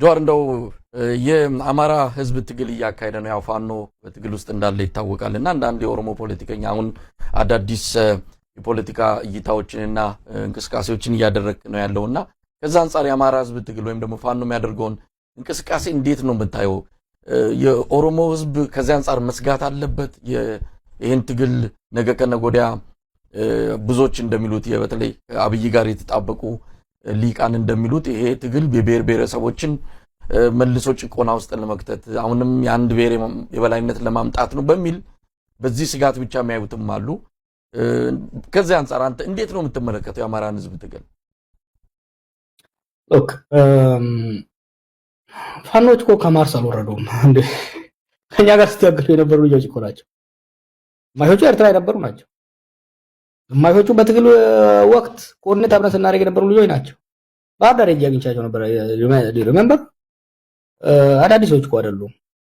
ጀዋር፣ እንደው የአማራ ህዝብ ትግል እያካሄደ ነው። ያው ፋኖ በትግል ውስጥ እንዳለ ይታወቃል። እና አንዳንድ የኦሮሞ ፖለቲከኛ አሁን አዳዲስ የፖለቲካ እይታዎችንና እንቅስቃሴዎችን እያደረግ ነው ያለውና ከዛ አንጻር የአማራ ህዝብ ትግል ወይም ደግሞ ፋኖ የሚያደርገውን እንቅስቃሴ እንዴት ነው የምታየው? የኦሮሞ ህዝብ ከዚህ አንጻር መስጋት አለበት? ይህን ትግል ነገ ከነገ ወዲያ ብዙዎች እንደሚሉት፣ በተለይ አብይ ጋር የተጣበቁ ሊቃን እንደሚሉት፣ ይሄ ትግል የብሔር ብሔረሰቦችን መልሶ ጭቆና ውስጥ ለመክተት፣ አሁንም የአንድ ብሔር የበላይነት ለማምጣት ነው በሚል በዚህ ስጋት ብቻ የሚያዩትም አሉ። ከዚህ አንጻር አንተ እንዴት ነው የምትመለከተው የአማራን ህዝብ ትግል? Look፣ ፋኖች እኮ ከማርስ አልወረዱም። እንዴ፣ ከኛ ጋር ሲታገሉ የነበሩ ልጆች እኮ ናቸው። ግማሾቹ ኤርትራ የነበሩ ናቸው። ግማሾቹ በትግል ወቅት coordinate አብረን ስናደርግ የነበሩ ልጆች ናቸው። ባህር ዳር ሄጄ አግኝቻቸው ነበር። Remember፣ አዳዲሶች እኮ አይደሉም።